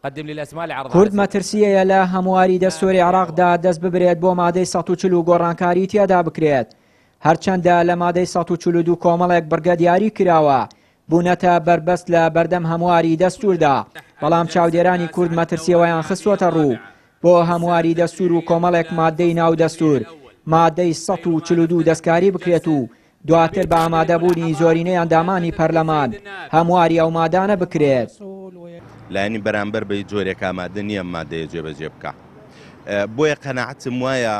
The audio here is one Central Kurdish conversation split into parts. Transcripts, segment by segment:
کورد مەترسییەیە لە هەمواری دەستوری عێراقدا دەست ببرێت بۆ مادەی 140 و گۆڕانکاری تێدا بکرێت. هەرچەندە لە مادەی 142 کۆمەڵێک بڕگە دیاری کراوە بوونەتە بەربەست لە بەردەم هەمواری دەستوردا، بەڵام چاودێرانی کورد مەترسیەوەیان خستووەتە ڕوو بۆ هەمواری دەستور و کۆمەڵێک مادەی ناو دەستور مادەی 142 دەستکاری بکرێت و دواتر بە ئامادەبوونی زۆرینەی ئەندامانی پەرلەمان هەمواری ئەو مادانە بکرێت. لایەنی بەرامبەر بە هیچ جۆرێک ئامادە نییە ئەم مادەیە جێبەجێ بکا. بۆیە قەناعەتم وایە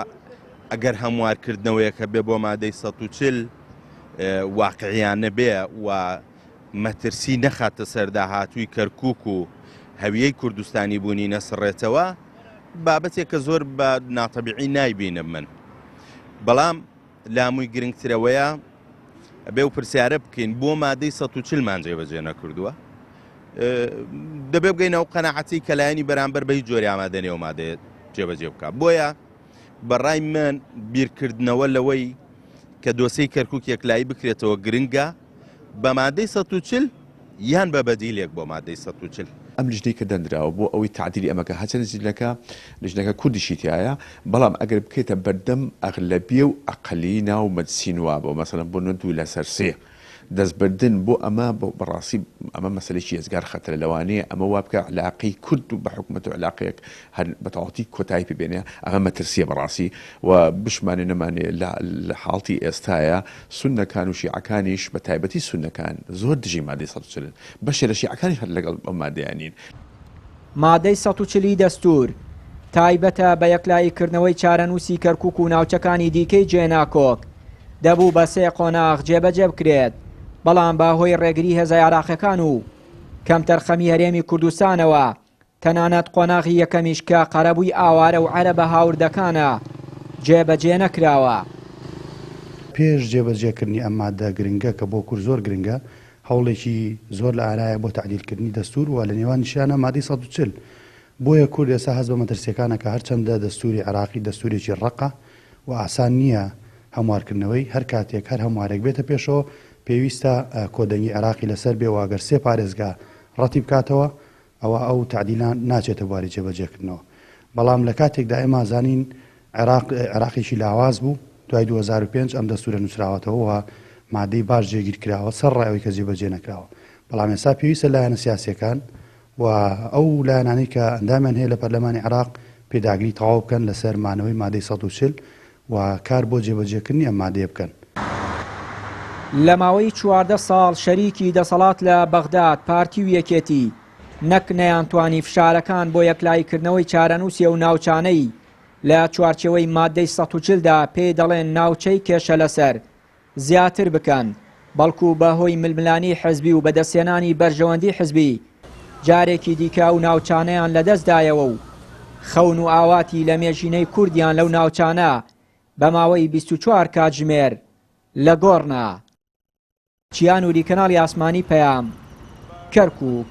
ئەگەر هەموارکردنەوەیەک هەبێ بۆ مادەی 140 واقعیانە بێ و مەترسی نەخاتە سەر داهاتووی کەرکووک و هەویەی کوردستانی بوونی نەسڕێتەوە، بابەتێکە زۆر بە ناتەبیعی نایبینم من. بەڵام لامووی گرنگترەوەیە ئەبێ ئەو پرسیارە بکەین بۆ مادەی 140 مان جێبەجێ نەکردووە؟ دەبێ بگەینە ئەو قەناعەتی کە لایەنی بەرامبەر بە هیچ جۆری ئامادە نییە ئەو مادەیە جێبەجێ بکات. بۆیە بەڕای من بیرکردنەوە لەوەی کە دۆسیەی کەرکوک یەکلایی بکرێتەوە گرنگە بە مادەی 140 یان بە بەدیلێک بۆ مادەی 140. ئەم لیژنەی کە دەندراوە بۆ ئەوەی تەعدیلی ئەمەکە هەرچەندە لیژنەکە لیژنەکە کوردیشی تیایە بەڵام ئەگەر بکەیتە بەردەم ئەغلەبیە و ئەقەلی ناو مەجلسی نوابەوە مەسەلەن بۆ نە دوو لەسەر سێ دەستبردن بۆ ئەمە بەڕاستی ئەمە مەسەلەیەکی ئێجگار خەتەرە لەوانەیە ئەمە وا بکا علاقەی کورد بە حکومەت و علاقەیەک هەر بە تەواوەتی کۆتایی پێ بێنێ ئەمە مەترسیە بەڕاستی و بشمانێ نەمانێ لە لە حاڵتی ئێستایا سوننەکان و شیعەکانیش بە تایبەتی سوننەکان زۆر دژی مادەی 140 بەشێ لە شیعەکانیش هەر لەگەڵ ئەو مادەیە نین. مادەی 140 ی دەستوور، تایبەتە بە یەکلاییکردنەوەی چارەنووسی کەرکوک و ناوچەکانی دیکەی جێناکۆک، دەبوو بە سێ قۆناغ جێبەجێ بکرێت، بەڵام بە هۆی ڕێگری هێزە عێراقیەکان و کەمتەرخەمی هەرێمی کوردستانەوە تەنانەت قۆناغی یەکەمیش کە قەرەبووی ئاوارە و عەرەبە هاوردەکانە جێبەجێ نەکراوە. پێش جێبەجێکردنی ئەم ماددە گرنگە کە بۆ کورد زۆر گرنگە، هەوڵێکی زۆر لە ئارایە بۆ تەعدیلکردنی دەستوور و لە نێوانیشیانا مادەی 140. بۆیە کورد ئێستا هەست بە مەترسییەکان ئەکا هەرچەندە دەستووری عێراقی دەستوورێکی ڕەقە و ئاسان نییە هەموارکردنەوەی، هەر کاتێک هەر هەموارێک بێتە پێشەوە پێویستە کۆدەنگی عێراقی لەسەر بێ و ئەگەر سێ پارێزگا ڕەتی بکاتەوە ئەوا ئەو تەعدیلە ناچێتە بواری جێبەجێکردنەوە. بەڵام لە کاتێکدا ئێمە ئەزانین عێراق عێراقێکی لاواز بوو، دوای 2005 ئەم دەستوورە نووسراوەتەوە و مادەی باش جێگیر کراوە سەرڕای ئەوەی کە جێبەجێ نەکراوە. بەڵام ئێستا پێویستە لایەنە سیاسییەکان و ئەو لایەنانەی کە ئەندامیان هەیە لە پەرلەمانی عێراق پێداگری تەواو بکەن لەسەر مانەوەی مادەی 140 و کار بۆ جێبەجێکردنی ئەم مادەیە بکەن. لە ماوەی 14 ساڵ شەریکی دەسەڵات لە بەغداد پارتی و یەکێتی نەک نەیانتوانی فشارەکان بۆ یەکلاییکردنەوەی چارەنووسی ئەو ناوچانەی لە چوارچێوەی مادەی 140 دا پێی دەڵێن ناوچەی کێشە لەسەر زیاتر بکەن، بەڵکو بە هۆی ململانێی حزبی و بەدەستهێنانی بەرژەوەندی حزبی جارێکی دیکە ئەو ناوچانەیان لەدەست دایەوە و خەون و ئاواتی لەمێژینەی کوردیان لەو ناوچانە بە ماوەی 24 کاتژمێر لە گۆڕ نا. چیا نوری کەناڵی ئاسمانی پەیام، کەرکوک.